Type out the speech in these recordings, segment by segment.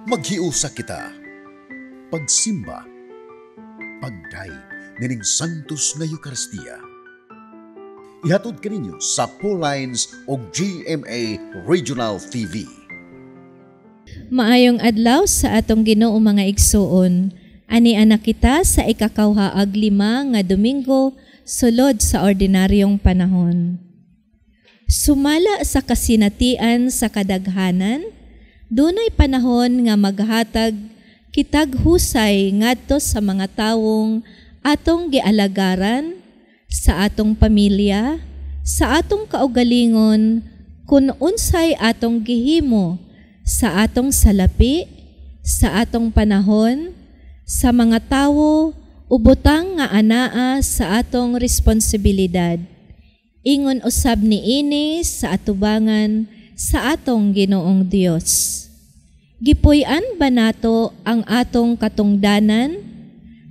Maghiusa kita, pagsimba, pagdayeg nining Santos nga Eucharistia. Ihatod kaninyo sa Paulines og GMA Regional TV. Maayong adlaw sa atong Ginoo, mga igsuon. Ani anak kita sa ikakawhaag lima nga Domingo sulod sa ordinaryong panahon. Sumala sa kasinatian sa kadaghanan, dunay panahon nga maghatag kitag husay ngadto sa mga tawong atong gialagaran, sa atong pamilya, sa atong kaugalingon, kun unsay atong gihimo sa atong salapi, sa atong panahon, sa mga tawo o butang nga anaa sa atong responsibilidad. Ingon usab niini sa atubangan sa atong Ginoong Dios. Gipuy-an ba nato ang atong katungdanan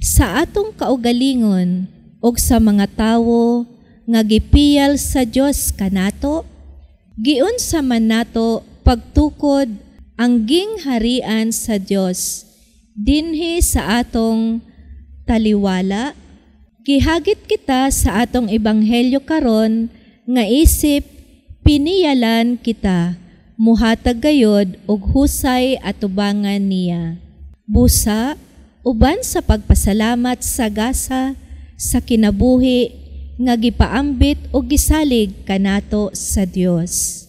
sa atong kaugalingon og sa mga tawo nga gipiyal sa Dios kanato? Giunsa man nato pagtukod ang gingharian sa Dios dinhi sa atong taliwala? Gihagit kita sa atong ebanghelyo karon nga isip piniyalan kita, muhatag gayod og husay atubangan niya. Busa, uban sa pagpasalamat sa gasa sa kinabuhi nga gipaambit o gisalig kanato sa Dios.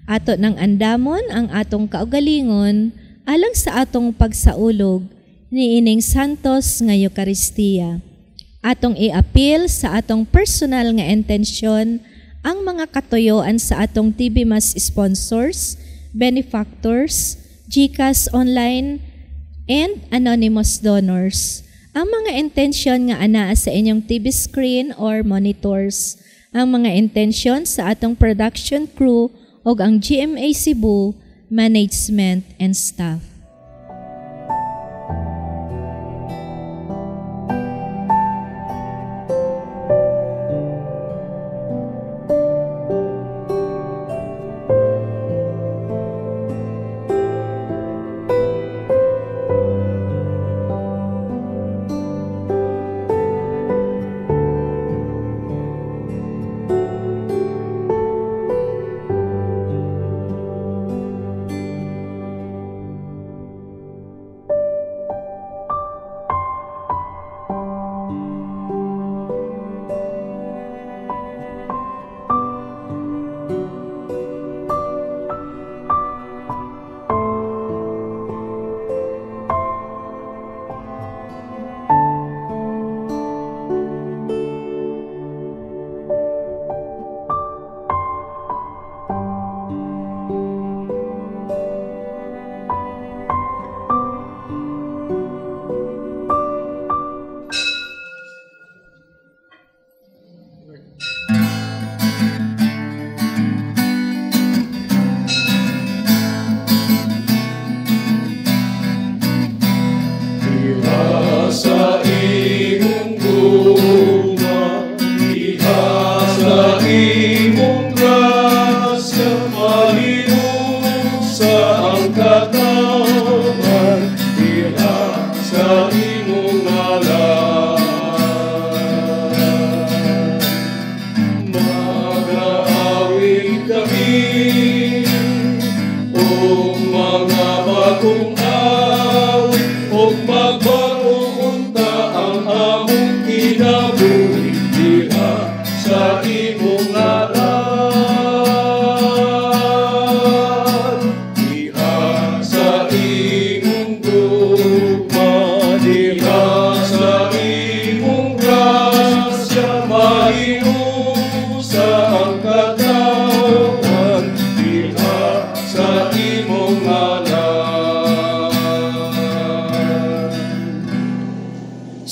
Ato nang andamon ang atong kaugalingon alang sa atong pagsaulog niining Santos nga Eucharistia. Atong iapil sa atong personal nga intensyon ang mga katuyoan sa atong TV Mass sponsors, benefactors, GCash Online, and anonymous donors. Ang mga intensyon nga anaa sa inyong TV screen or monitors. Ang mga intensyon sa atong production crew o ang GMA Cebu management and staff.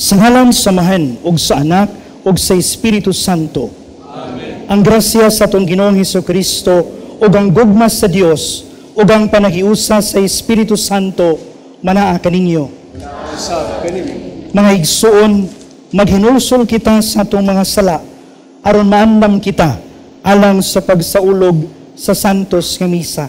Sa ngalan sa Amahan ug sa Anak ug sa Espiritu Santo. Amen. Ang grasya sa atong Ginoong Hesukristo ug ang gugma sa Dios ug ang panahiusa sa Espiritu Santo manaa kaninyo. Mga igsuon, maghinulsol kita sa atong mga sala aron maandam kita alang sa pagsaulog sa Santos nga Misa.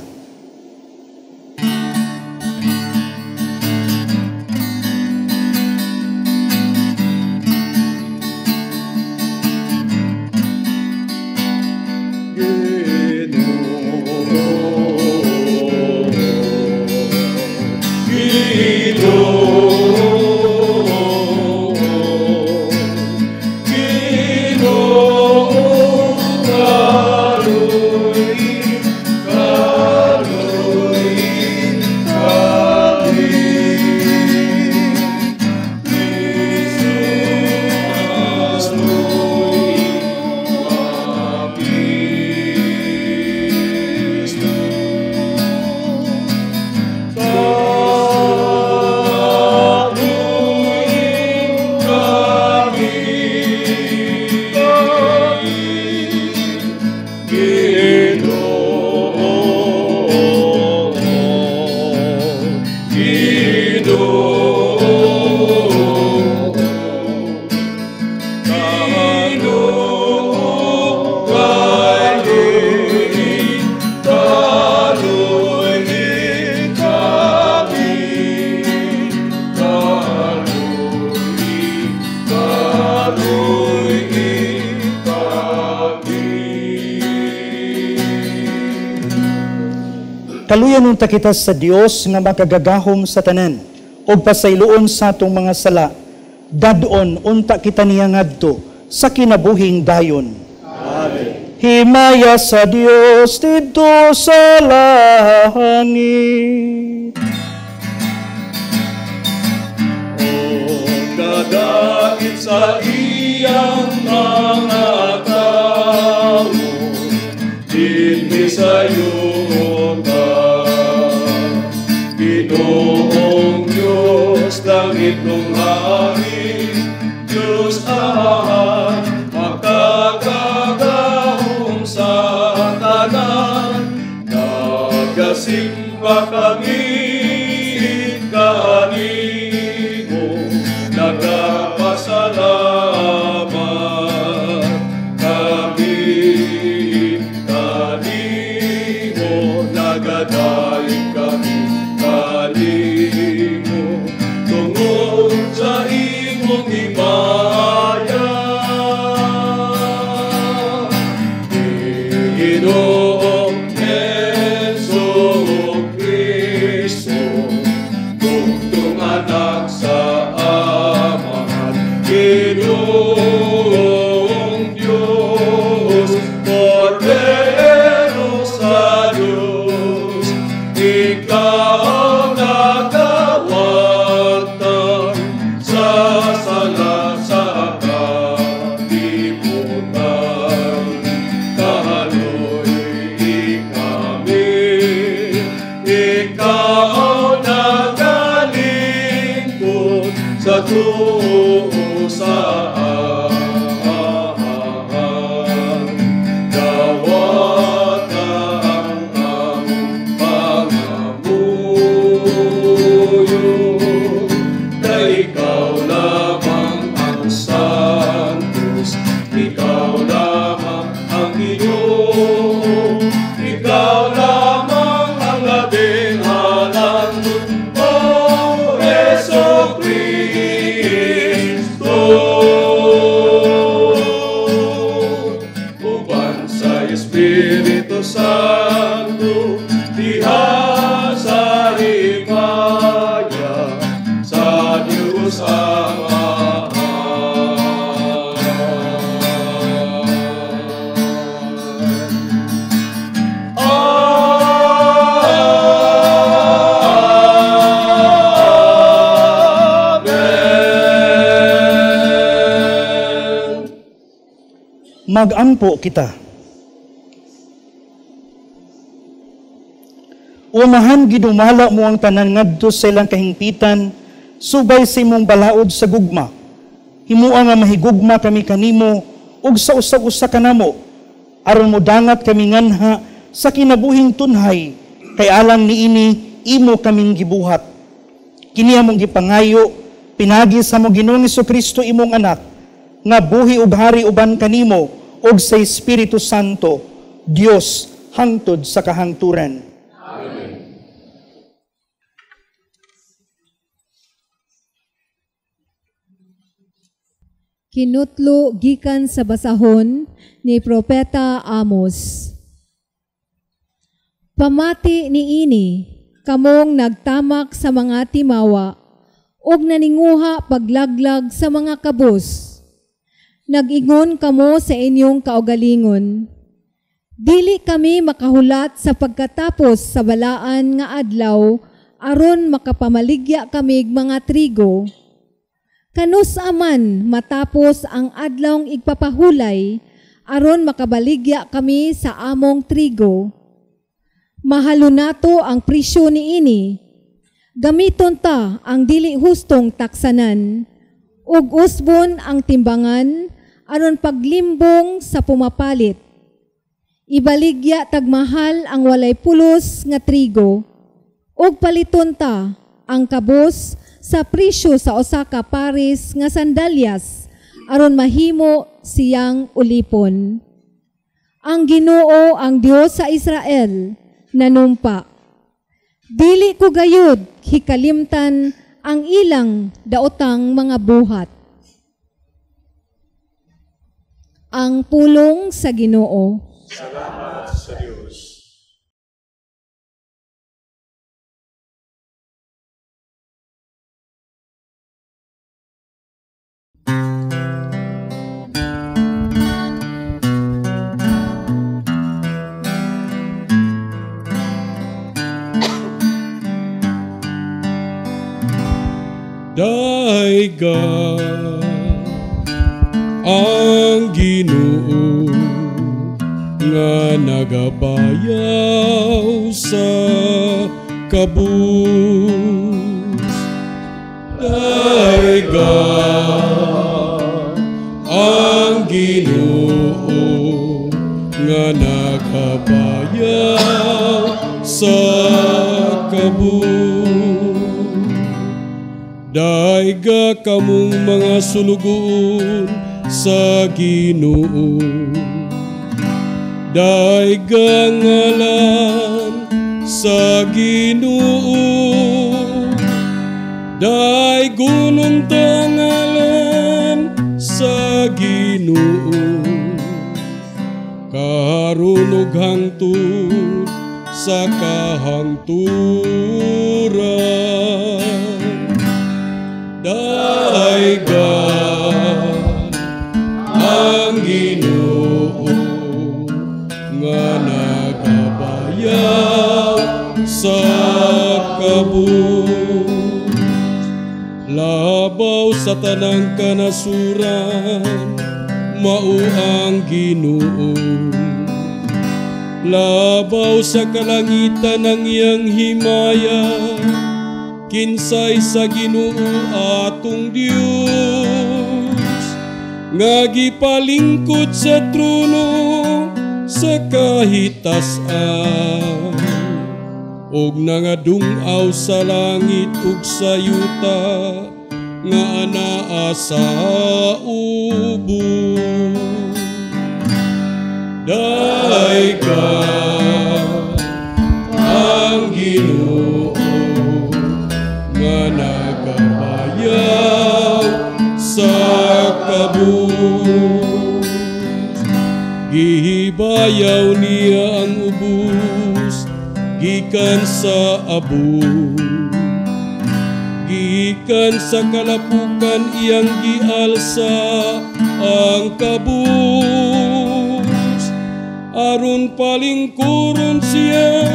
Kaluyan unta kita sa Dios nga makagagahom sa tanan ug pasayloon sa atong mga sala. Dad-on unta kita niya ngadto sa kinabuhing dayon. Amen. Himaya sa Dios didto sa langit. O kadait sa iyang mga tao, dinhi sa yuta. Ginoong Diyos, langit ng hari, Diyos Amahan, makagagahom sa tanan, nagasimba kami kanimo, nagapasalamat kami kanimo, nagadaig kami kanimo, tungod sa imong himaya. Ginoong Jesu Kristo, bugtong anak sa Amahan, Ginoong Diyos, Kordero sa Diyos, ikaw nagawagtang sa sala sa kalibutan. Kaloy kami, ikaw nagalingkod sa tuo sa Amahan. Dawata ang among pangamuyo, kay ikaw lamang ang Santos, ikaw lamang ang Ginoo, ikaw lamang ang labing halangdon, O Jesu Kristo. Uban sa Espiritu Santo, diha sa himaya, sa Diyos Amahan. Amen. Magampo kita. Umahan gidumala mo ang tanan ngadto sa ilang kahingpitan, subay sa imong balaod sa gugma. Himua nga mahigugma kami kanimo ug sa usag-usa kanamo, aron modangat kami nganha sa kinabuhing tunhay, kay alang niini imo kaming gibuhat. Kini among gipangayo pinagi sa among Ginoong Hesukristo imong anak, nga buhi ug hari uban kanimo ug sa Espiritu Santo, Dios hangtod sa kahangturan. Kinutlo gikan sa basahon ni Propeta Amos. Pamati niini, kamong nagtamak sa mga timawa, ug naninguha paglaglag sa mga kabus. Nag-ingon kamo sa inyong kaugalingon, dili kami makahulat sa pagkatapos sa balaan nga adlaw aron makapamaligya kamig mga trigo. Kanus aman matapos ang adlawng igpapahulay aron makabaligya kami sa among trigo. Mahalo nato ang presyo niini. Gamiton ta ang dili hustong taksanan, ug usbon ang timbangan aron paglimbong sa pumapalit. Ibaligya tagmahal ang walay pulos nga trigo, ug paliton ta ang kabos sa presyo sa usa ka pares nga sandalyas aron mahimo siyang ulipon. Ang Ginoo ang Dios sa Israel nanumpa, dili ko gayud hikalimtan ang ilang daotang mga buhat. Ang pulong sa Ginoo. Salamat sa Dios. Daiga ang Ginoo nga nagabayaw sa kabus. Daiga ang Ginoo nga nagabayaw sa kabus. Daiga kamong mga sulugoon sa Ginoo. Daiga ngalan sa Ginoo. Daigunong tangalan sa Ginoo. Karon ug hangtod sa kahangturan. Daiga ang Ginoo nga nagabayaw sa kabus. Labaw sa tanang kanasuran, mao ang Ginoo. Labaw sa kalangitan ang iyang himaya, kinsay sa Ginoo atong Dios, nga gipalingkod sa trono sa kahitasan, ug nangadung-aw sa langit ug sa yuta nga anaa sa ubos. Daiga ang Ginoo nga nagabayaw sa kabus. Gihibayaw niya ang ubos gikan sa abo, gikan sa kalapukan iyang gialsa ang kabus, aron palingkuron siya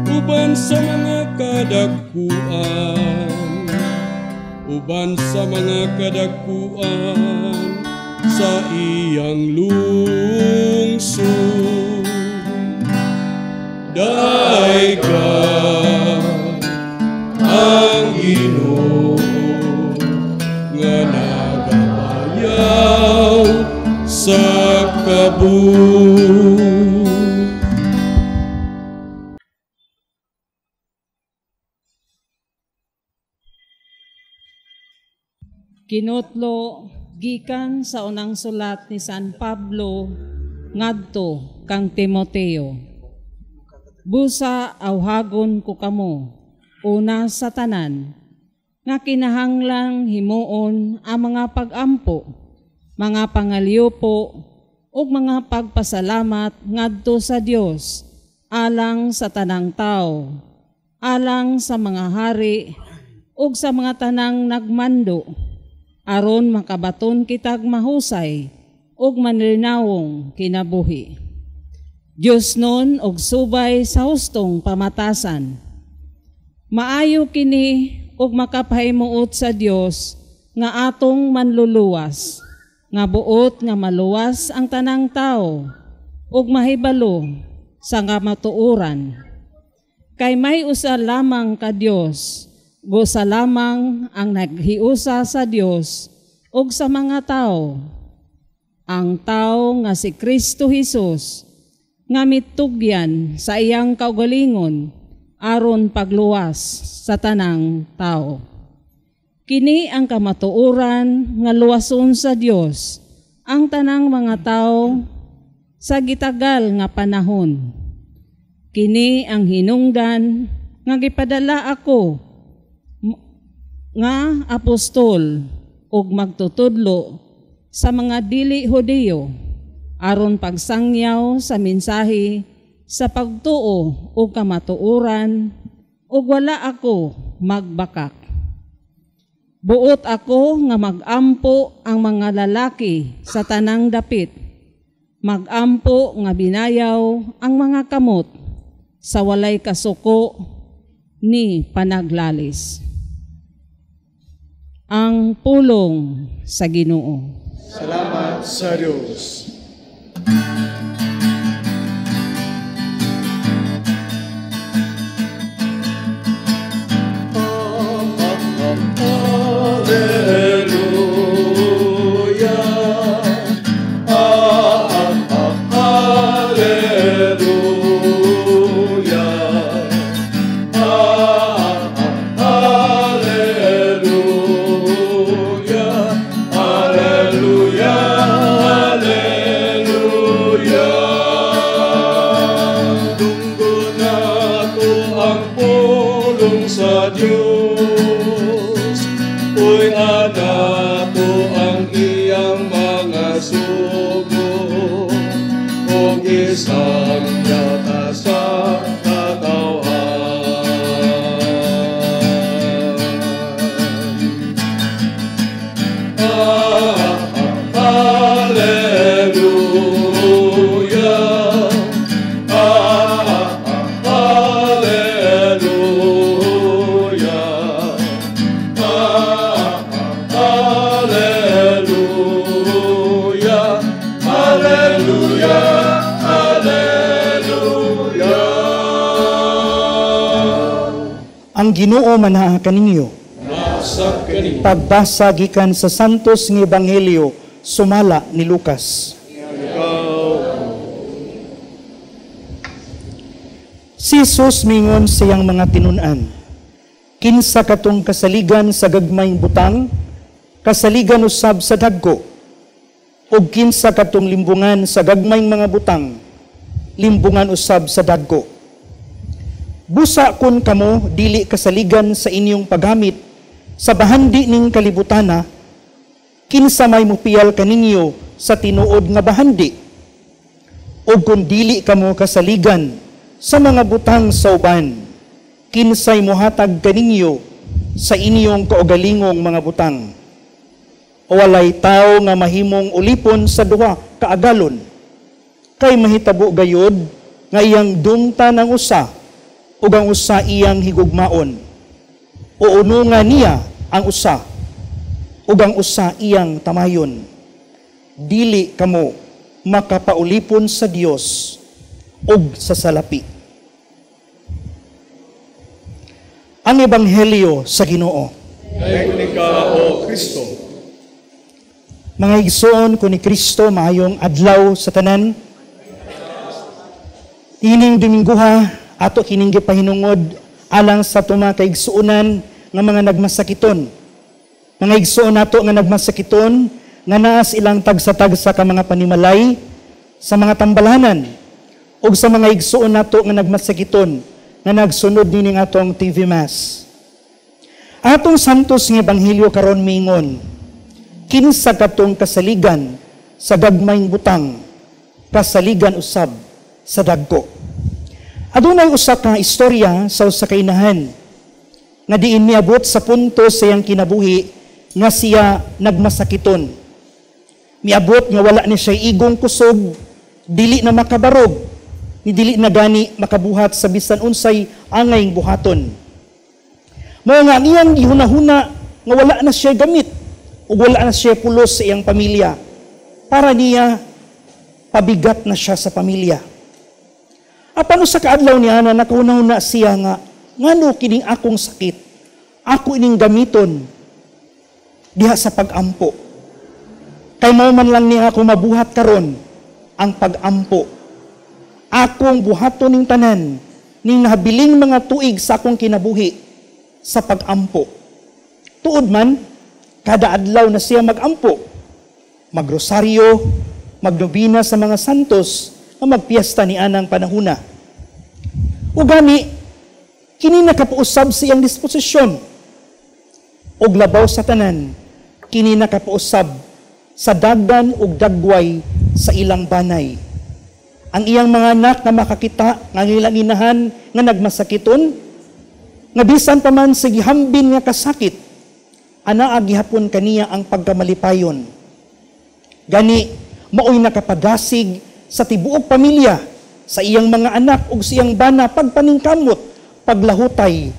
uban sa mga kadagkuan, uban sa mga kadagkuan sa iyang lungsod. Daiga ang Ginoo nga nagabayaw sa kabus. Kinutlo gikan sa unang sulat ni San Pablo ngadto kang Timoteo. Busa awhagon ko kamo una sa tanan nga kinahanglang himuon ang mga pag-ampo, mga pangalyupo ug mga pagpasalamat ngadto sa Dios alang sa tanang tao, alang sa mga hari ug sa mga tanang nagmando aron makabaton kitag mahusay ug manlinawong kinabuhi. Dios nun og subay sa hustong pamatasan. Maayo kini ug makapahimuot sa Dios nga atong manluluwas, nga buot nga maluwas ang tanang tao ug mahibalo sa kamatuoran. Kay may usa lamang ka Dios, usa lamang ang naghiusa sa Dios ug sa mga tao, ang tao nga si Kristo Hesus, nga mitugyan sa iyang kaugalingon aron pagluwas sa tanang tao. Kini ang kamatuoran nga luwason sa Dios ang tanang mga tao sa gitagal nga panahon. Kini ang hinungdan nga gipadala ako nga apostol ug magtutudlo sa mga dili Hudiyo aron pagsangyaw sa mensahe sa pagtuo ug kamatuoran ug wala ako magbakak. Buot ako nga magampo ang mga lalaki sa tanang dapit, magampo nga binayaw ang mga kamot sa walay kasuko ni panaglalis. Ang pulong sa Ginoo. Salamat sa Diyos. Alleluia. Alleluia. Alleluia. Alleluia. Alleluia. Tunggo nato ang pulong sa Diyos, uy anato ang iyang mga sugo, ug isang yata sa katawhan. Alleluia. Alleluia. Alleluia. Alleluia. Alleluia. Ang Ginoo manaa kaninyo. Nasa kaninyo. Pagbasa gikan sa Santos nga Ebanghelyo sumala ni Lucas. Si Jesus mingon sa iyang mga tinun-an, kinsa katong kasaligan sa gagmayng butang, kasaligan usab sa dagko, ug kinsa katong limbungan sa gagmayng mga butang, limbungan usab sa dagko. Busa kun kamo dili kasaligan sa inyong paggamit sa bahandi ning kalibutana, kinsa may mupiyal kaninyo sa tinuod nga bahandi? Ug kun dili kamo kasaligan sa mga butang sa uban, kinsay mohatag kaninyo sa inyong kaugalingong mga butang? O walay tawo nga mahimong ulipon sa duha ka agalon, kay mahitabo gayod nga iyang dungtan ang usa ug ang usa iyang higugmaon, o ununga niya ang usa ug ang usa iyang tamayon. Dili kamo makapaulipon sa Dios ug sa salapi. Ang Ebanghelyo sa Ginoo. Dayon ka, o Kristo. Mga igsoon ko ni Kristo, maayong adlaw sa tanan. Ining Domingguha, ato kining gipahinungod alang sa tuma kaigsuonan nga mga nagmasakiton. Mga igsoon nato nga nagmasakiton nga naas ilang tagsa-tagsa ka mga panimalay sa mga tambalanan ug sa mga igsoon nato nga nagmasakiton nga nagsunod nining atong TV Mass. Atong Santos nga Ebanghelyo karon mingon, kinsa katong kasaligan sa gagmayng butang, kasaligan usab sa dagko. Adunay usa ka istorya sa usa ka inahan. Nga diin miabot sa punto sa iyang kinabuhi nga siya nagmasakiton. Miabot nga wala ni siya igong kusog, dili na makabarog, ni dili na gani makabuhat sa bisan unsay angayng buhaton. Mao nga ang iyang gihunahuna nga wala na siya gamit ug wala na siya pulos sa iyang pamilya. Para niya, pabigat na siya sa pamilya. Apan usa ka adlaw niya na nakahuna-huna siya nga, ngano kining akong sakit, ako ining gamiton diha sa pag-ampo. Kay mao man lang niya ako mabuhat karon ang pag-ampo. Akong buhaton ning tanan ning nahabiling mga tuig sa akong kinabuhi sa pag-ampo. Tuod man, kada adlaw na siya mag-ampo, magrosaryo, magnobina sa mga santos, nga magpiesta ni anang panahuna. O gani, kini nakapausab sa iyang disposisyon. Og labaw sa tanan, kini nakapausab sa dagdan ug dagway sa ilang banay. Ang iyang mga anak nga makakita nga ilang inahan nga nagmasakiton, nga bisan pa man sa gihambin nga kasakit, anaa gihapon kaniya ang pagkamalipayon. Gani, maoy nakapadasig sa tibuok pamilya, sa iyang mga anak ug sa iyang bana pagpaningkamot, paglahutay,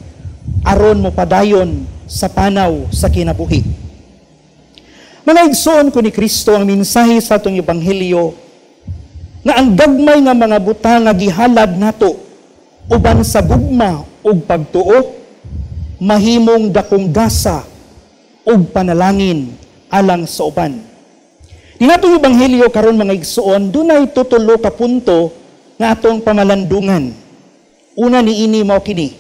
aron mo padayon sa panaw sa kinabuhi. Mga igsoon ko ni Kristo, ang mensahe sa atong ebanghelyo nga ang gagmay nga mga butang nga gihalad nato uban sa gugma ug pagtuo mahimong dakong gasa ug panalangin alang sa uban. Dinatong ebanghelyo karon mga igsoon, dunay tutulo ka punto nga atong pamalandungan. Una niini mao kini,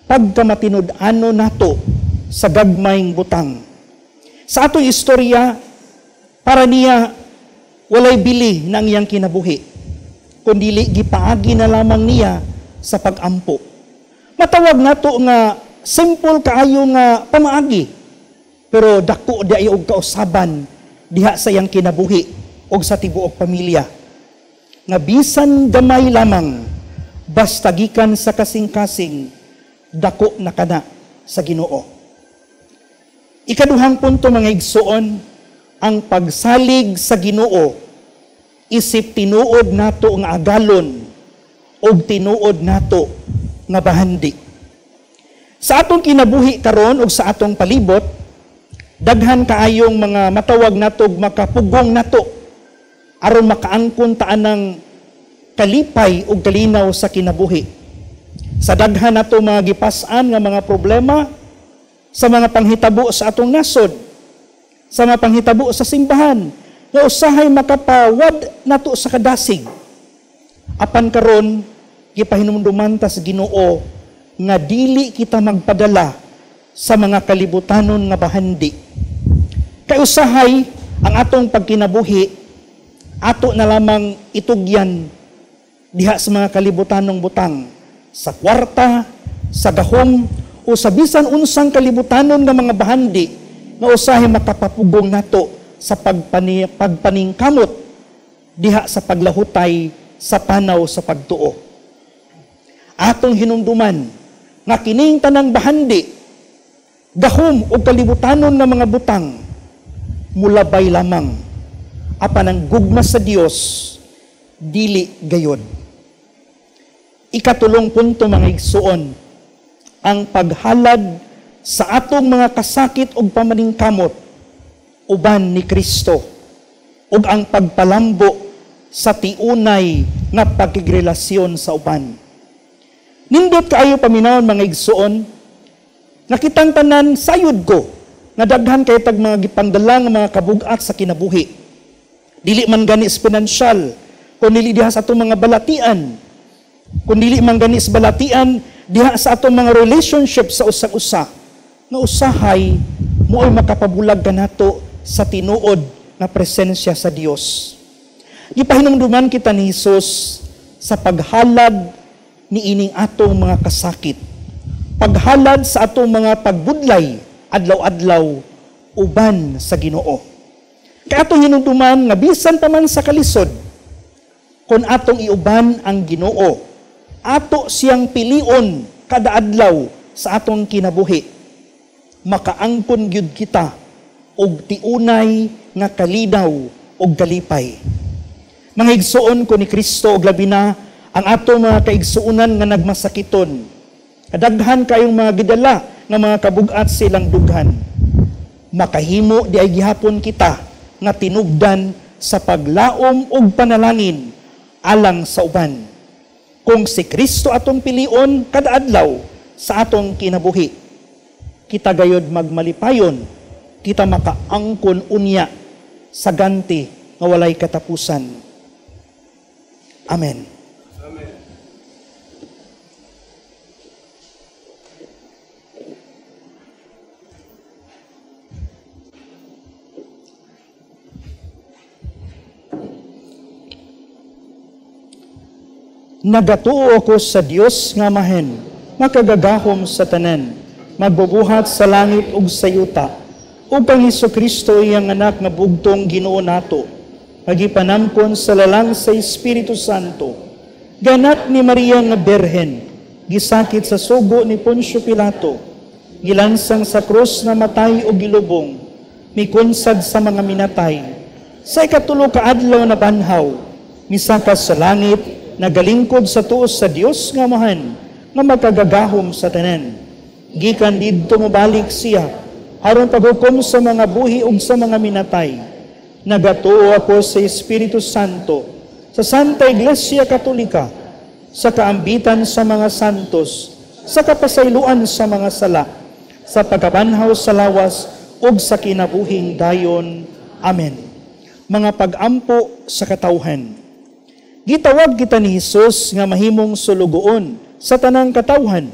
pagkamatinud-ano nato sa gagmayng butang. Sa atong istorya, para niya walay bili ng iyang kinabuhi, kundili gipaagi na lamang niya sa pag-ampo. Matawag nato nga simple kaayo nga pamaagi, pero dako di og kausaban diha sa iyang kinabuhi og sa tibuok pamilya. Nga bisan gamay lamang, basta gikan sa kasing-kasing, dako na kana sa Ginoo. Ikaduhang punto mga igsoon, ang pagsalig sa Ginoo isip tinuod nato nga agalon og tinuod nato nga bahandi. Sa atong kinabuhi karon og sa atong palibot, daghan kaayong mga matawag nato og makapugong nato aron makaangkon ta anang kalipay ug kalinaw sa kinabuhi. Sa daghan nato mga gipas-an nga mga problema, sa mga panghitabo sa atong nasod, sa mga panghitabo sa simbahan, nga usahay makapawad nato sa kadasig. Apan karon gipahinumduman ta sa Ginoo nga dili kita magpadala sa mga kalibutanon nga bahandi. Kay usahay ang atong pagkinabuhi ato na lamang itugyan diha sa mga kalibutanong butang, sa kwarta, sa gahom, o sa bisan unsang kalibutanon nga mga bahandi nga usahay makapapugong nato sa pagpaningkamot diha sa paglahutay sa panaw sa pagtuo. Atong hinumduman nga kining tanang bahandi, gahom o kalibutanon nga mga butang mulabay lamang, apan ang gugma sa Dios dili gayod. Ikatulong punto mga igsuon, ang paghalad sa atong mga kasakit ug pamaningkamot uban ni Kristo ug ang pagpalambo sa tiunay nga pagkigrelasyon sa uban. Nindot kaayo paminawon mga igsuon, nga kitang tanan sayod ko nga daghan kay tag mga gipangdala nga mga kabugat sa kinabuhi. Dili man gani sa pinansyal, kun dili diha sa atong mga balatian, kun dili man gani sa balatian diha sa atong mga relationship sa usag-usa, nga usahay mo'y makapabulag kanato sa tinuod nga presensya sa Dios. Gipahinumduman kita ni Hesus sa paghalad niining atong mga kasakit, paghalad sa atong mga pagbudlay adlaw-adlaw uban sa Ginoo. Kay atong hinumduman nga bisan pa man sa kalisod, kon atong iuban ang Ginoo, ato siyang pilion kada adlaw sa atong kinabuhi, makaangkon gyud kita og tiunay nga kalinaw og kalipay. Mga igsuon ko ni Kristo og labi na ang ato mga kaigsuonan nga nagmasakiton. Kadaghan kayong mga gidala nga mga kabugat silang dughan. Makahimo di ay gihapon kita nga tinubdan sa paglaom ug panalangin alang sa uban. Kung si Kristo atong pilion kada adlaw sa atong kinabuhi, kita gayod magmalipayon, kita makaangkon unya sa ganti nga walay katapusan. Amen. Amen. Nagatuo ako sa Dios nga Amahen, makagagahom sa tanan, magbubuhat sa langit ug sa yuta, ug kang Hesukristo iyang anak nga bugtong Ginoo nato, nagipanamkon sa lalang sa Espiritu Santo, ganat ni Maria nga Birhen, gisakit sa sugo ni Poncio Pilato, gilansang sa krus na matay o gilubong, mikunsad sa mga minatay, sa ikatulo ka adlaw na banhaw, misaka sa langit, nagalingkod sa tuos sa Dios nga Amahan, nga makagagahom sa tanan. Gikan didto mobalik siya, aron paghukom sa mga buhi ug sa mga minatay. Nagatuo ako sa Espiritu Santo, sa Santa Iglesia Katolika, sa kaambitan sa mga santos, sa kapasayloan sa mga sala, sa pagkabanhaw sa lawas ug sa kinabuhing dayon. Amen. Mga pag-ampo sa katawhan. Gitawag kita ni Hesus nga mahimong sulugoon sa tanang katawhan.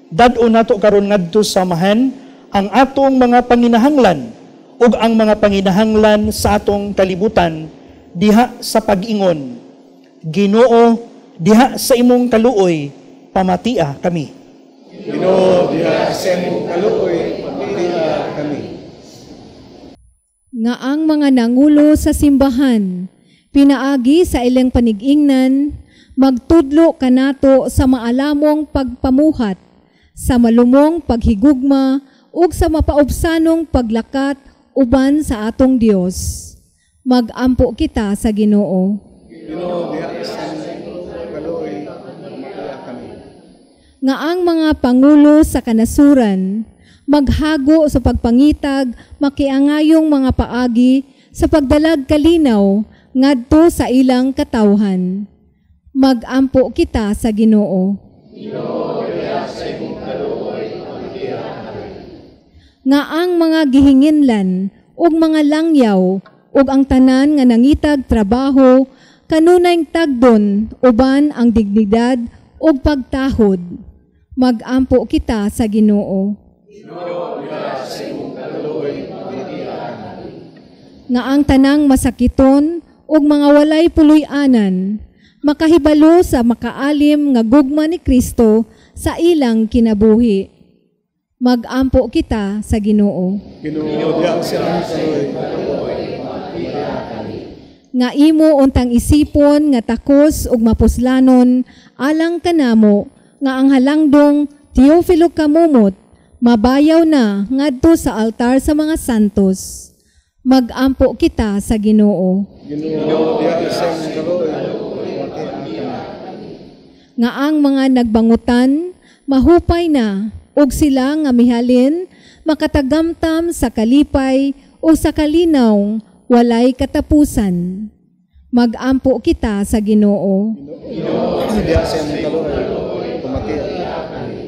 Dad-on nato karon ngadto sa Amahan ang atong mga panginahanglan ug ang mga panginahanglan sa atong kalibutan diha sa pag-ingon. Ginoo, diha sa imong kaluoy, pamatia kami. Ginoo, diha sa imong kaluoy, pamatia kami. Nga ang mga nangulo sa simbahan, pinaagi sa ilang panigingnan, magtudlo kanato sa maalamong pagpamuhat, sa malumong paghigugma, ug sa mapaubsanong paglakat uban sa atong Dios. Magampo kita sa Ginoo. Ginoo, diha sa imong kaluoy, pamatia kami. Nga ang mga pangulo sa kanasuran, maghago sa pagpangitag, makiangayong mga paagi sa pagdalag kalinaw ngadto sa ilang katawhan. Magampo kita sa Ginoo. Ginoo, diha sa imong kaluoy, pamatia kami. Nga ang mga gihinginlan ug mga langyaw ug ang tanan nga nangitag trabaho kanunay tagdon uban ang dignidad ug pagtahod. Magampo kita sa Ginoo. Ginoo, diha sa imong kaluoy, pamatia kami. Nga ang tanang masakiton ug mga walay puloy-anan makahibalo sa makaalim nga gugma ni Kristo sa ilang kinabuhi. Magampo kita sa Ginoo. Ginoo, diha sa imong kaluoy, pamatia kami. Nga imo untang isipon nga takos ug mapuslanon alang kanamo nga ang halangdong Teofilo Camomot mabayaw na ngadto sa altar sa mga santos. Magampo kita sa Ginoo. Ginoo, diha sa imong kaluoy, pamatia kami. Nga ang mga nagbangutan mahupay na ug sila nga mihalin makatagamtam sa kalipay o sa kalinaw walay katapusan. Magampo kita sa Ginoo. Ginoo, diha sa imong kaluoy, pamatia kami.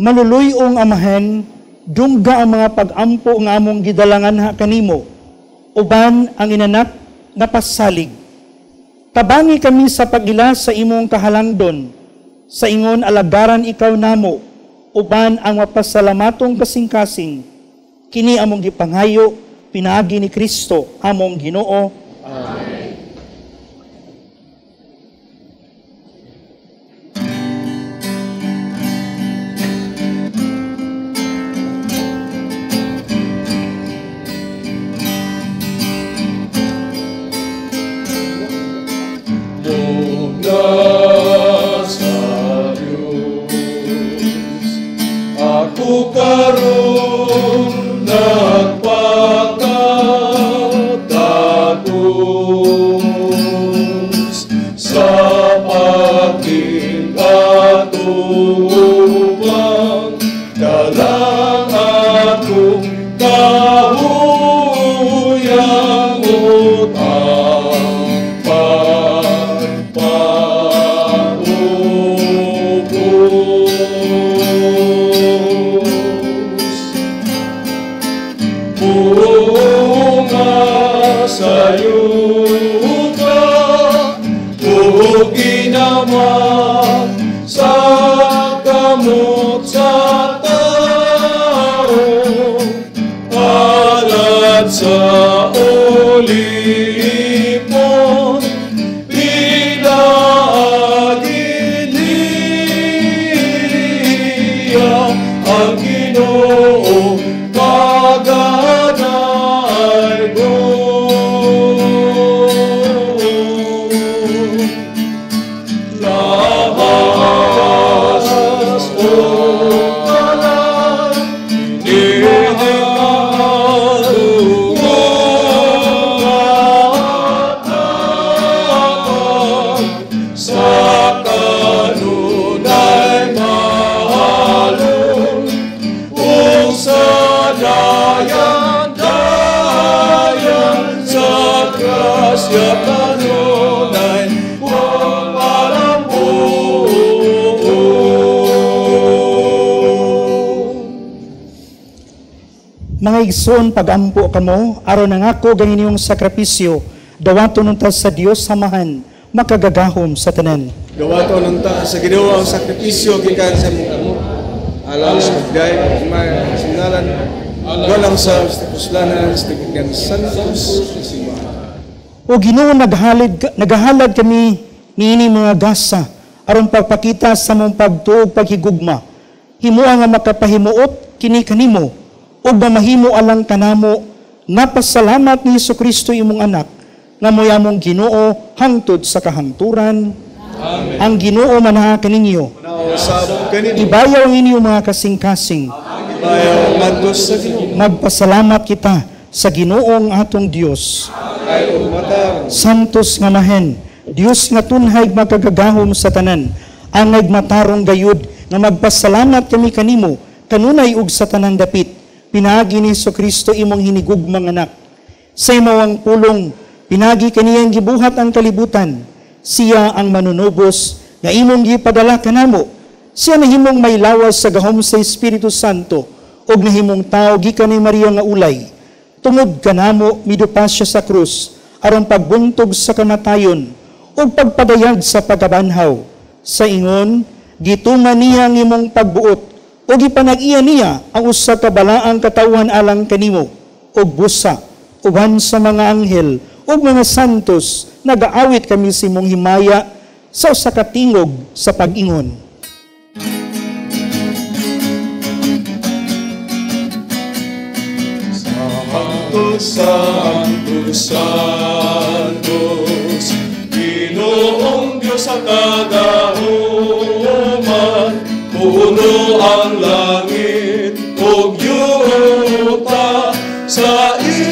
Maluluyong Amahan, dungga ang mga pag-ampo nga among gidalangan ha kanimo, uban ang inanak nga pasalig. Tabangi kami sa pag-ila sa imong kahalangdon, sa ingon alagaran ikaw namo, uban ang mapasalamatong kasing-kasing. Kini among gipangayo, pinaagi ni Kristo, among Ginoo. Amen. Mugna sa Diyos. Ko karon nagpakatagos sa pagkikatubang dalang atong kahuyang utang pagpaubos. Bunga sa yuta, ug ginama sa kamot sa tao, alad sa ulipon, pinaagi niya ang Ginoo paganaygo. Lahas o kalan, sa kanunay mahalon, ug sa dayan-dayan, sa grasya kanunay wapalampon. Mga igsoon, pagampo kamo, aron ang ako ang inyong sakripisyo, dawaton unta sa Dios Samahan, makagagahom sa tanan. Dawaton unta sa Ginoo ang sakripisyo gikan sa imong kamot. Alang sa pagdayon sa ngalan, walang sa kapuslanan sa tigikan Santos na simbahan. O Ginoo, nagahalad kami niini mga gasa aron pagpakita sa mong pagtuog paghigugma. Himoa nga makapahimuot kini kanimo ug mamahimo alang kanamo nga pasalamat ni Hesukristo imong anak nga mo'y among Ginoo hangtod sa kahangturan. Amen. Ang Ginoo manaha kaninyo. Usab kanimo. Ibayaw ang inyong mga kasing-kasing. Ibayaw ngadto sa Ginoo. Magpasalamat kita sa Ginoong atong Dios. Ay ug matarong. Santos nga Mahen, Dios nga tunhay makagagahom sa tanan, angay matarong gayud nga magpasalamat kami kanimo kanunay ug sa tanang dapit. Pinaagi ni Hesukristo imong hinigugmang anak. Sa imong pulong, pinaagi kaniyang gibuhat ang kalibutan. Siya ang manunubos nga imong gipadala kanamo. Siya nahimong may lawas sa gahom sa Espiritu Santo ug nahimong tao gikan ni Maria nga ulay. Tungod kanamo midupa siya sa krus aron pagbuntog sa kamatayon ug pagpadayag sa pagkabanhaw. Sa ingon, gituman niya ang imong pagbuot ug gipanag-iya niya ang usa ka balaang katawhan alang kanimo ug busa uban sa mga anghel ug mga santos nagaawit kami sa imong himaya sa usa ka tingog sa pag-ingon. Santo, Santo, Santos, Ginoong Diyos sa kagahuman, puno ang langit ug yuta sa iyong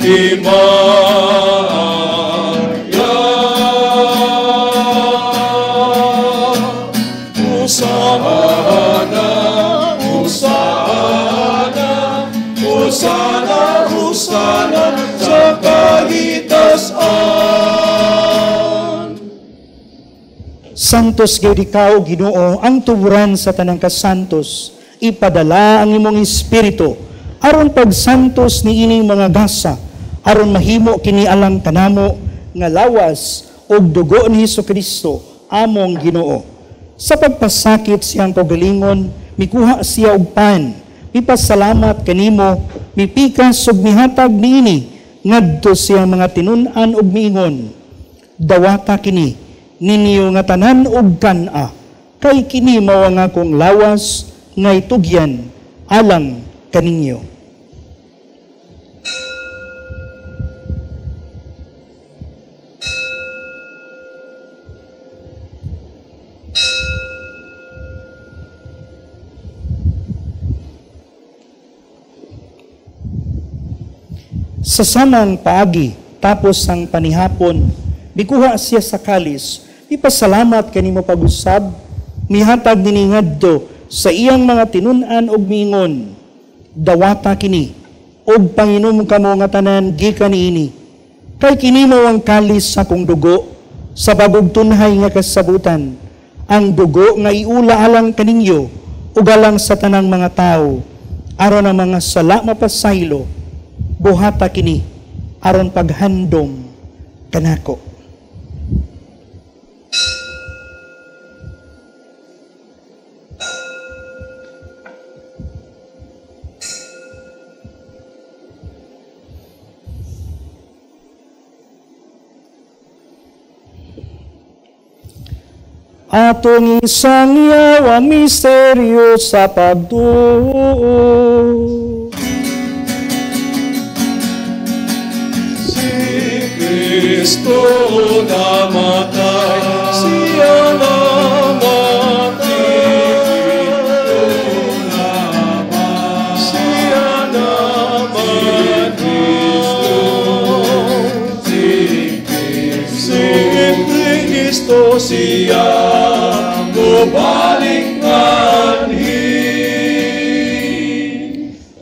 himaya. Hosana, Hosana, Hosana, Hosana sa kahitasan. Santos gayud ikaw, Ginoo, ang tuburan sa tanang kasantos. Ipadala ang imong espiritu aron pagsantos niining mga gasa, aron mahimo kini alang kanamo nga lawas ug dugo ni Hesukristo among Ginoo. Sa pagpasakit siyang kaugalingon, mikuha siya og pan, mipasalamat kanimo, mipikas ug mihatag niini ngadto siyang mga tinun-an ug miingon, dawata kini ninyo nga tanan og kan-a, kay kini mao ang akong lawas nga itugyan alang kaninyo. Sa samang paagi, tapos ang panihapon, mikuha siya sa kalis, ipasalamat kanimo pag-usab, mihatag nini ngadto sa iyang mga tinun-an og miingon, dawata kini, og panginom kamo nga tanan gikan niini. Kay kini mao ang kalis sa akong dugo, sa bagong tunhay nga kasabutan, ang dugo nga iula alang kaninyo, ug alang sa tanang mga tawo, aron ang mga sala mapasaylo, buhata kini, aron paghandom kanako. Atong isangyaw ang misteryo sa pagtuo. Si Kristo namatay, siya namatay, siya namatay, si Kristo siya mobalik nganhi.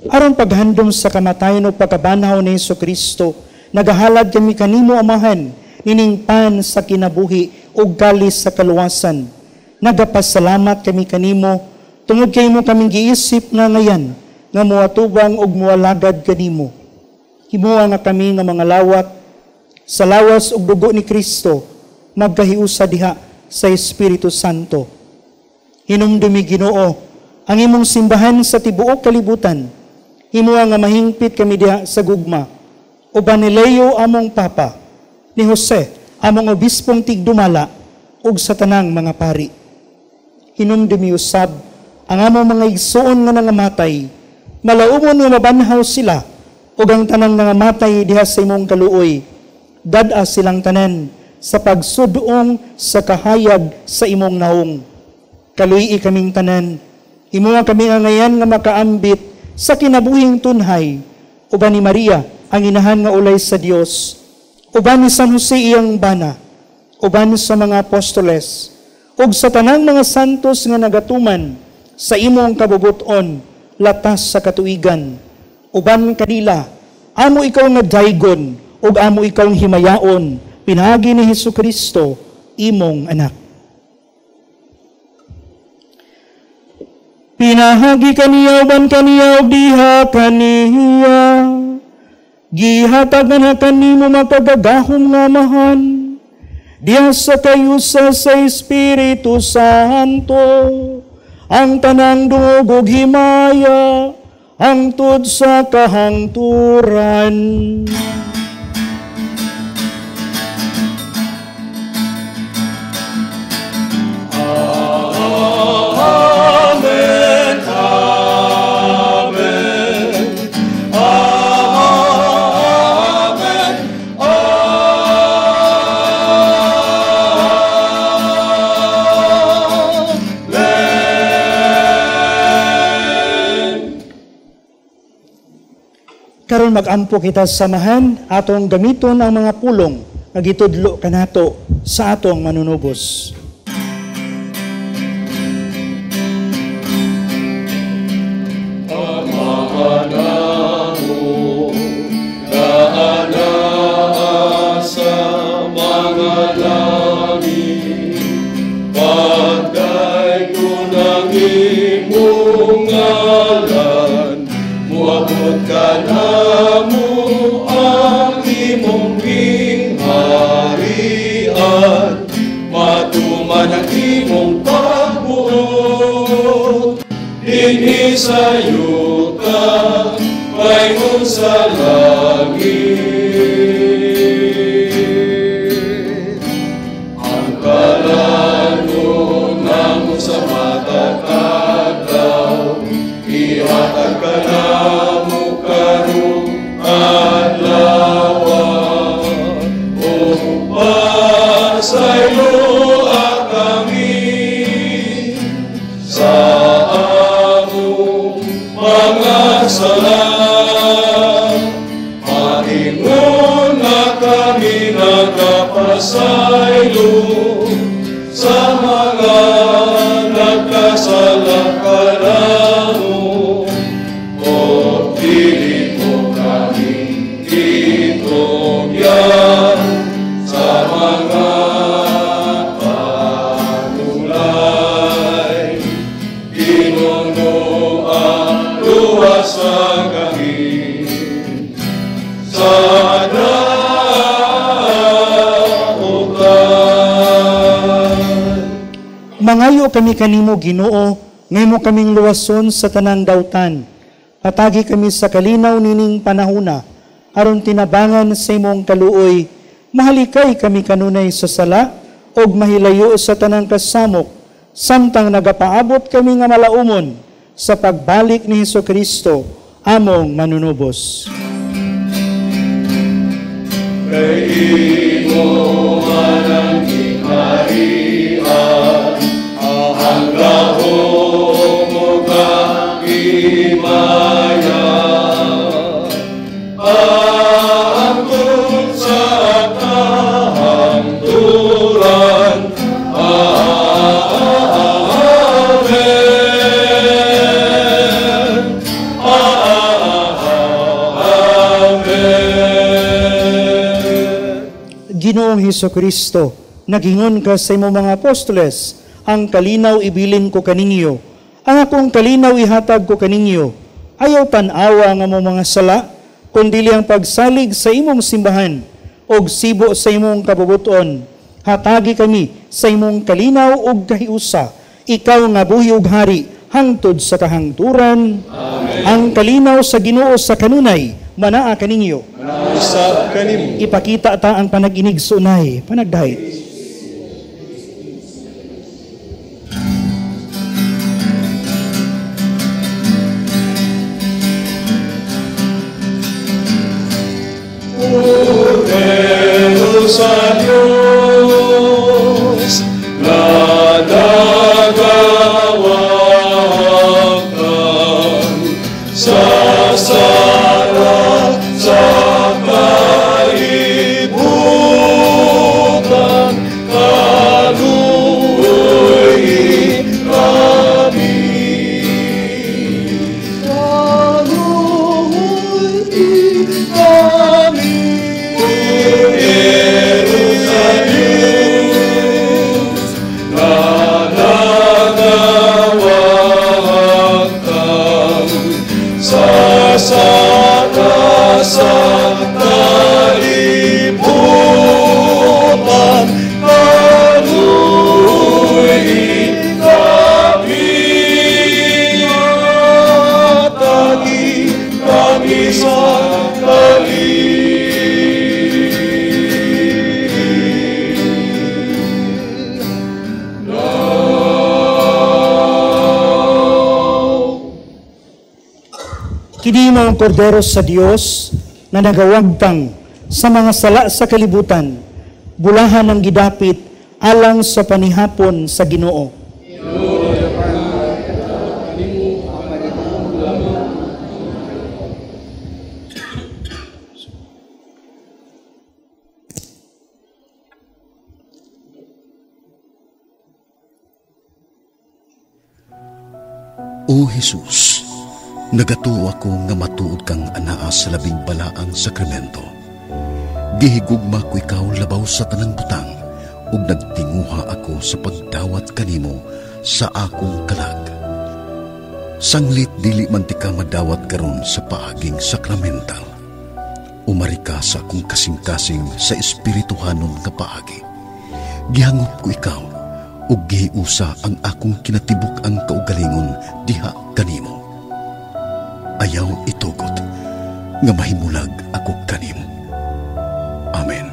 Aron paghandom sa kamatayon o pagkabanhaw ni Jesucristo, nagahalad kami kanimo, Amahan, nining pan sa kinabuhi ug kalis sa kaluwasan. Nagapasalamat kami kanimo tungod kay imo kaming giisip nga ngayan nga moatubang ug moalagad kanimo. Himoa nga kami nga mga lawat sa lawas ug dugo ni Kristo magkahiusa diha sa Espiritu Santo. Hinumdumi, Ginoo, ang imong simbahan sa tibuok kalibutan. Himoa nga mahingpit kami diha sa gugma. Uban ni Leo among Papa, ni Jose among obispong tigdumala, ug sa tanang mga pari. Hinumdumi usab ang among mga igsuon nga nangamatay, malaumon nga mabanhaw sila, ug ang tanang nangamatay diha sa imong kaluoy. Dad-a silang tanan sa pagsudong sa kahayag sa imong naong. Kaluyi kaming tanan, himuha kami nga ngayan nga makaambit sa kinabuhing tunhay, uban ni Maria ang inahan nga ulay sa Dios, uban ni San Jose iyang bana, uban sa mga apostoles, ug sa tanang mga santos nga nagatuman sa imong kabubuton latas sa katuigan. Uban kanila, amo ikaw nga daygon, ug amo ikaw himayaon, pinaagi ni Jesucristo, imong anak. Pinahagi kaniya uban kaniya ug diha kaniya, gihatag na kanimo makagagahom nga Amahan, diha sa kayusa sa Espiritu Santo, ang tanang dungog ug himaya, hangtod sa kahangturan. Amen, Amen, Amen, Amen. Karon magampo kita samahan atong gamiton ang mga pulong nga gitudlo kanato sa atong manunubos. Sa yuta, paingon sa langit. Ang kalano namo sa matag adlaw, ihatag ka namo karong adlaw. O pasaylo kami sa among mga sala, Mangayo kami kanimo, Ginoo, ngaymo kaming luwason sa tanang dautan. Patagi kami sa kalinaw nining panahuna, aron tinabangan sa imong kaluoy. Mahalikay kami kanunay sa sala, og mahilayo sa tanang kasamok, samtang nagapaabot kami nga malaumon sa pagbalik ni Hesukristo, among manunubos. Kay imo man ang gingharian, ang gahom ug ang himaya, hangtod sa kahangturan. Amen. Amen. Ginoong Hesukristo, nagingon ka sa imong mga apostoles, ang kalinaw ibilin ko kaninyo, ang akong kalinaw ihatag ko kaninyo. Ayaw tan-awa nga mo mga sala, kundili ang pagsalig sa imong simbahan, og sibo sa imong kabubuton. Hatagi kami sa imong kalinaw ug kahiusa, ikaw nga buhi ug hari, hangtod sa kahangturan. Amen. Ang kalinaw sa Ginoo sa kanunay, manaa kaninyo. Usab kanimo. Ipakita ta ang panag-inig sunay, panagdahit. Puro sa Diyos, nadagawakan sa sala sa kalibutan, kaluoy kami. Kaluoy kami. Jerusalem, nadagawakan sa sala sa kalibutan, kaluoy kami. Hatagi kami sa kalinaw. Kini mo ang kordero sa Dios na nagawagtang sa mga sala sa kalibutan, bulahan ang gidapit alang sa panihapon sa Ginoo. O Jesus, nagatuo ako nga matuod kang anaa sa labing balaang sakramento. Gihigugma ko ikaw labaw sa tanang butang, ug nagtinguha ako sa pagdawat kanimo sa akong kalag. Sanglit dili man ti ka madawat karon sa paaging sakramental. Umari ka sa akong kasing-kasing sa espirituhanon nga paagi. Gihangop ko ikaw, ug gihiusa ang akong kinatibuk ang kaugalingon diha kanimo. Ayaw itugot nga mahimulag ako kanimo. Amen.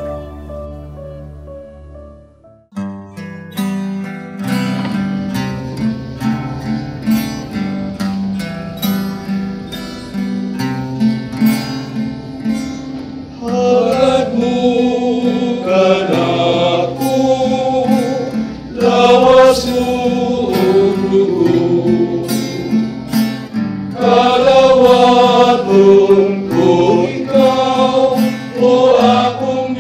Halad mo kanako, lawas mo ug dugo. Kalawaton ko ikaw, o akong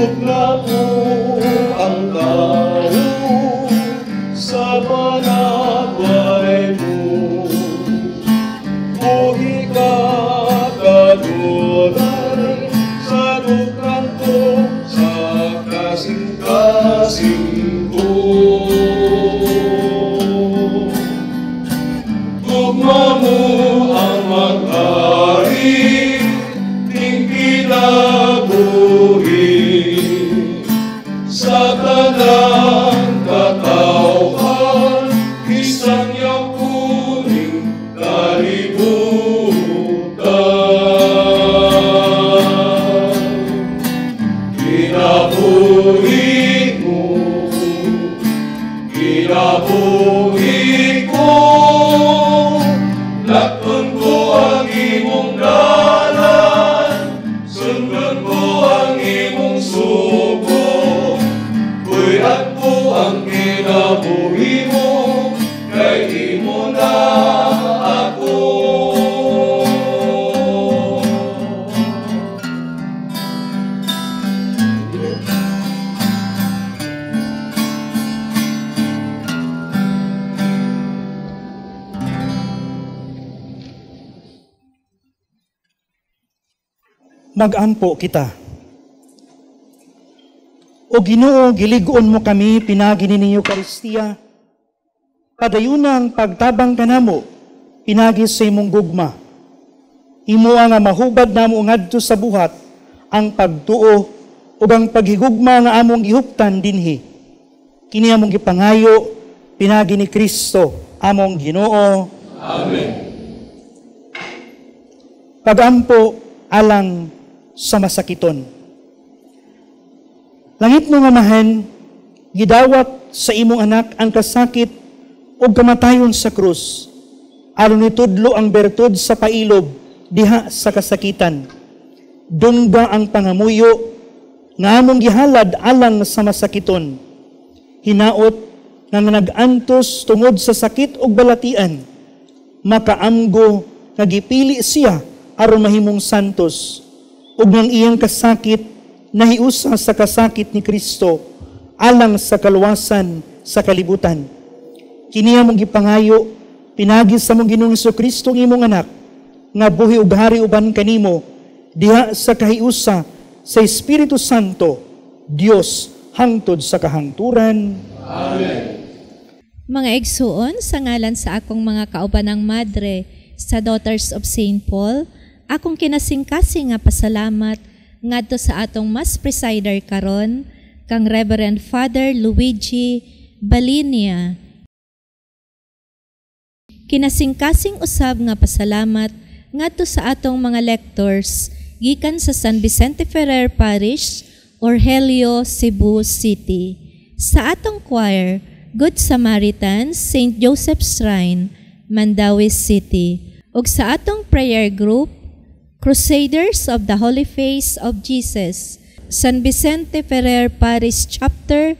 Gihugna ko ang tao sa panagway mo. Buhi ka kanunay sa lukran ko, sa kasing-kasing ko. Gugma mo ang maghari, ting kinabuhi. Sa tanang katawhan, isang yakuning kalibutan. Kinabuhi ko, kinabuhi ko, lakton ko ang imong dalan, sundon ko ang imong sugo, kuy-at ko ang kinabuhi mo, kay imo na ako. Magampo kita. O Ginoo, gilig-on mo kami pinagi ni Eukaristiya. Padayon ang pagtabang kanamo pinagi sa imong gugma. Imo nga mahubad namo ngadto sa buhat ang pagtuo ug ang paghigugma nga among gihuptan dinhi. Kini among gipangayo pinagi ni Kristo among Ginoo. Amen. Pagampo alang sa masakiton. Langit mo nga Amahan, gidawat sa imong anak ang kasakit ug kamatayon sa krus, aron nitudlo ang bertud sa pailob diha sa kasakitan. Dungga ang pangamuyo nga among gihalad alang sa masakiton. Hinaot nga nag-antos tungod sa sakit ug balatian, makaamgo nga gipili siya aron mahimong santos, ug ang iyang kasakit nahiusa sa kasakit ni Kristo alang sa kaluwasan sa kalibutan. Kini among gipangayo pinagi sa among Ginoong Hesukristo ang imong anak, nga buhi ug hari uban kanimo diha sa kahiusa sa Espiritu Santo, Dios hangtod sa kahangturan. Amen. Mga igsuon, sa ngalan sa akong mga kaubanang madre sa Daughters of St. Paul, akong kinasingkasing nga pasalamat ngadto sa atong mas presider karon kang Reverend Father Luigi Balinia. Kinasingkasing usab nga pasalamat ngadto sa atong mga lectors gikan sa San Vicente Ferrer Parish, Orhelio, Cebu City. Sa atong choir, Good Samaritans, St. Joseph's Shrine, Mandaue City. Ug sa atong prayer group, Crusaders of the Holy Face of Jesus, San Vicente Ferrer Parish Chapter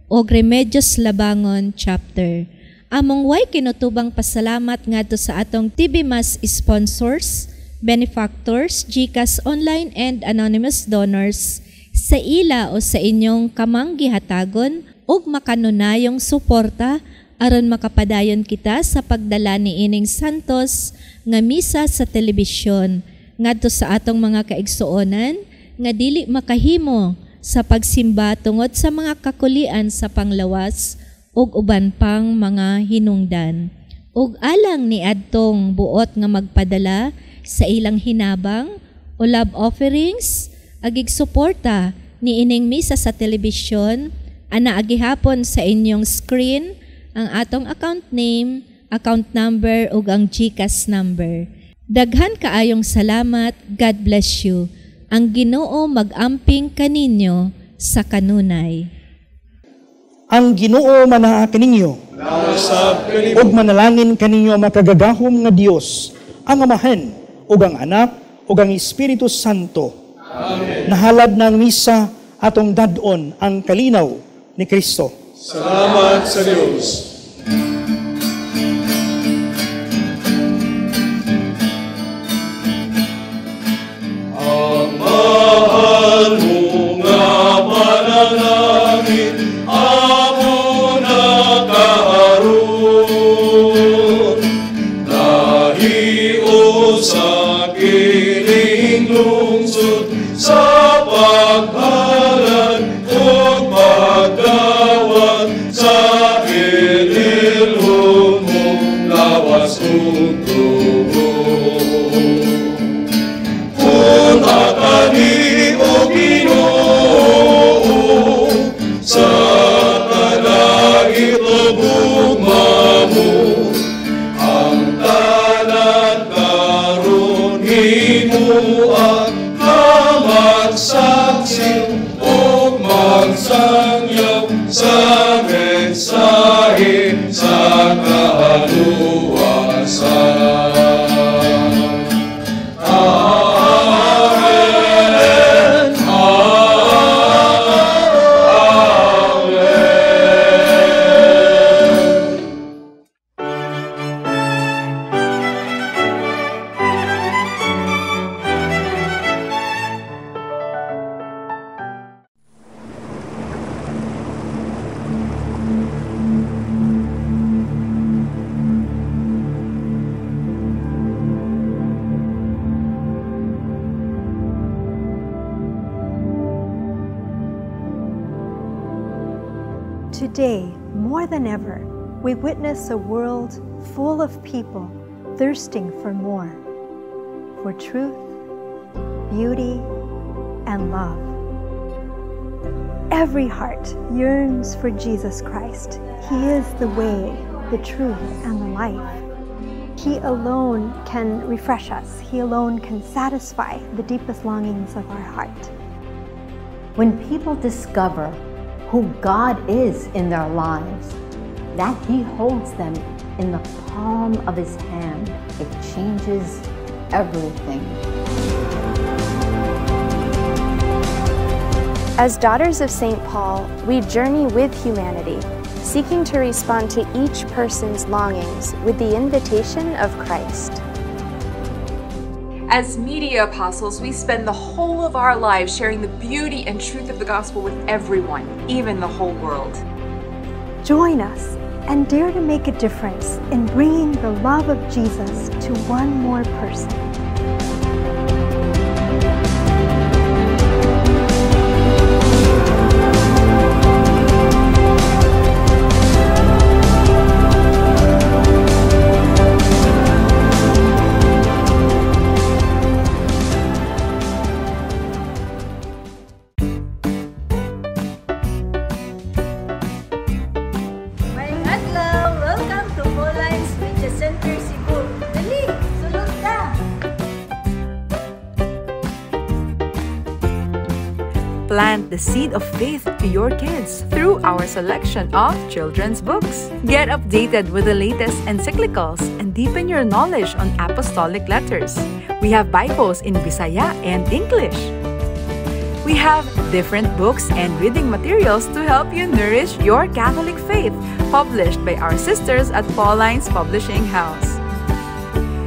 o Remedios Labangon Chapter. Among way kinutubang pasalamat ngadto sa atong TV Mass sponsors, benefactors, GCash online and anonymous donors sa ila o sa inyong kamanggihatagon ug makanunayong suporta aron makapadayon kita sa pagdala niining santos nga misa sa telebisyon ngadto sa atong mga kaigsuonan nga dili makahimo sa pagsimba tungod sa mga kakulian sa panglawas ug uban pang mga hinungdan. Ug alang ni adtong buot nga magpadala sa ilang hinabang o love offerings, agig suporta ni ining misa sa telebisyon, ana agihapon sa inyong screen ang atong account name, account number ug ang GCash number. Daghan kaayong salamat. God bless you. Ang Ginoo mag-amping kaninyo sa kanunay. Ang Ginoo manaa kaninyo, ug manalangin kaninyo makagagahom nga Dios, ang Amahan ug ang Anak ug ang Espiritu Santo. Amen. Nahalad ng misa atong dad-on ang kalinaw ni Kristo. Salamat sa Dios. Ang mahal mo nga Lisod sa paghalad ug pagdawat sa inilhon mong lawas ug dugo. Punta kani, O Ginoo, sa kalangit o gugma mo, ang tanan karon himua nga magsaksi ug magsangyaw sa mensahe sa kahaluwasan. Amen. Amen. Today, more than ever, we witness a world full of people thirsting for more, for truth, beauty, and love. Every heart yearns for Jesus Christ. He is the way, the truth, and the life. He alone can refresh us. He alone can satisfy the deepest longings of our heart. When people discover who God is in their lives, that He holds them in the palm of His hand, it changes everything. As daughters of St. Paul, we journey with humanity, seeking to respond to each person's longings with the invitation of Christ. As media apostles, we spend the whole of our lives sharing the beauty and truth of the gospel with everyone, even the whole world. Join us and dare to make a difference in bringing the love of Jesus to one more person. Maayong adlaw! Welcome to Paulines Media Center Cebu. Dali, sulod ta! Plant the seed of faith to your kids through our selection of children's books. Get updated with the latest encyclicals and deepen your knowledge on apostolic letters. We have Bibles in Bisaya and English. We have different books and reading materials to help you nourish your Catholic faith, published by our sisters at Paulines Publishing House.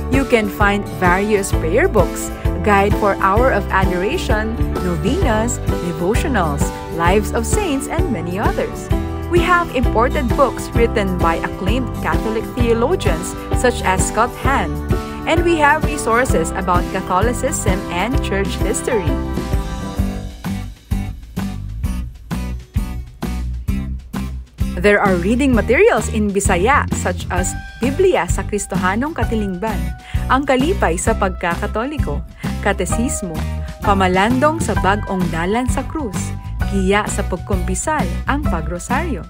You can find various prayer books, guide for Hour of Adoration, novenas, devotionals, lives of saints, and many others. We have imported books written by acclaimed Catholic theologians such as Scott Hahn, and we have resources about Catholicism and church history. There are reading materials in Bisaya such as Biblia sa Kristohanong Katilingban, Ang Kalipay sa Pagkakatoliko, Katesismo, Pamalandong sa Bag-ong Dalan sa Krus, Giya sa Pagkumpisal, Ang Pagrosaryo.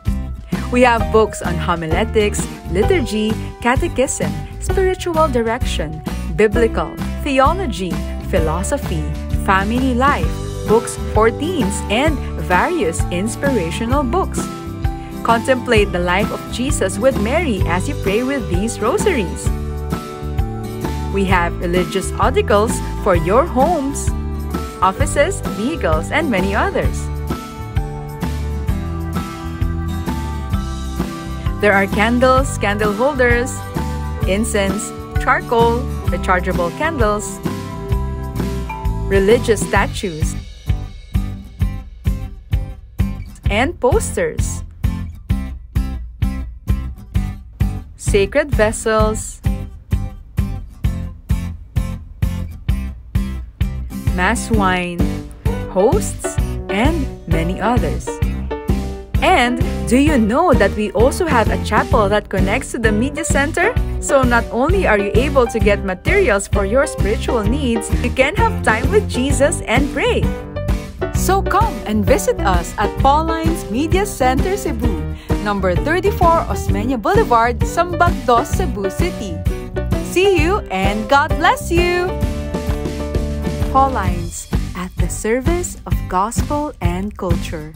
We have books on homiletics, liturgy, catechism, spiritual direction, biblical, theology, philosophy, family life, books for teens, and various inspirational books. Contemplate the life of Jesus with Mary as you pray with these rosaries. We have religious articles for your homes, offices, vehicles, and many others. There are candles, candle holders, incense, charcoal, rechargeable candles, religious statues, and posters. Sacred vessels, Mass wine, hosts, and many others. And do you know that we also have a chapel that connects to the media center? So not only are you able to get materials for your spiritual needs, you can have time with Jesus and pray. So come and visit us at Paulines Media Center Cebu, number 34 Osmeña Boulevard, Sambag Dos, Cebu City. See you and God bless you! Paulines, at the service of gospel and culture.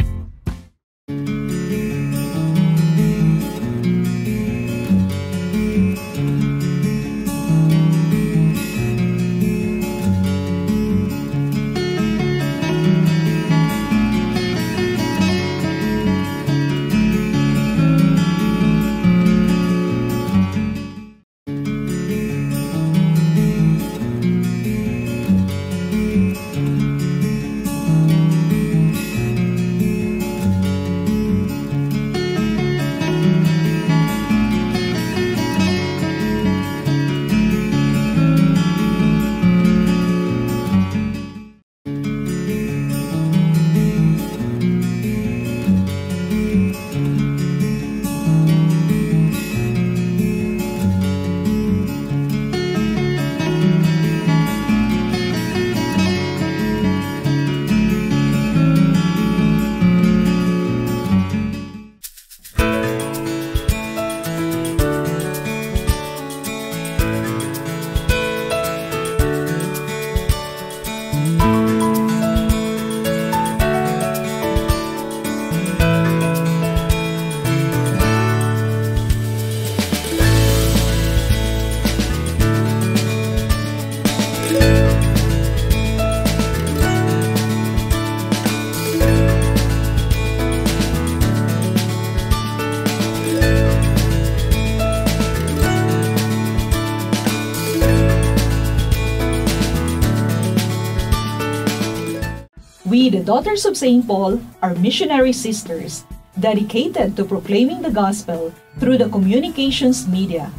We, the Daughters of St. Paul, are missionary sisters dedicated to proclaiming the gospel through the communications media.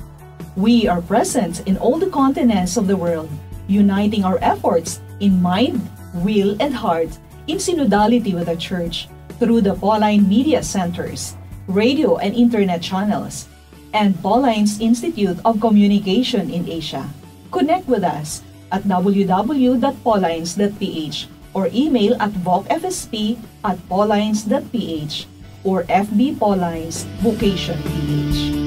We are present in all the continents of the world, uniting our efforts in mind, will, and heart in synodality with the Church through the Pauline Media Centers, radio and internet channels, and Paulines Institute of Communication in Asia. Connect with us at www.paulines.ph or email at vocfsp@paulines.ph or FB Paulines Vocation PH.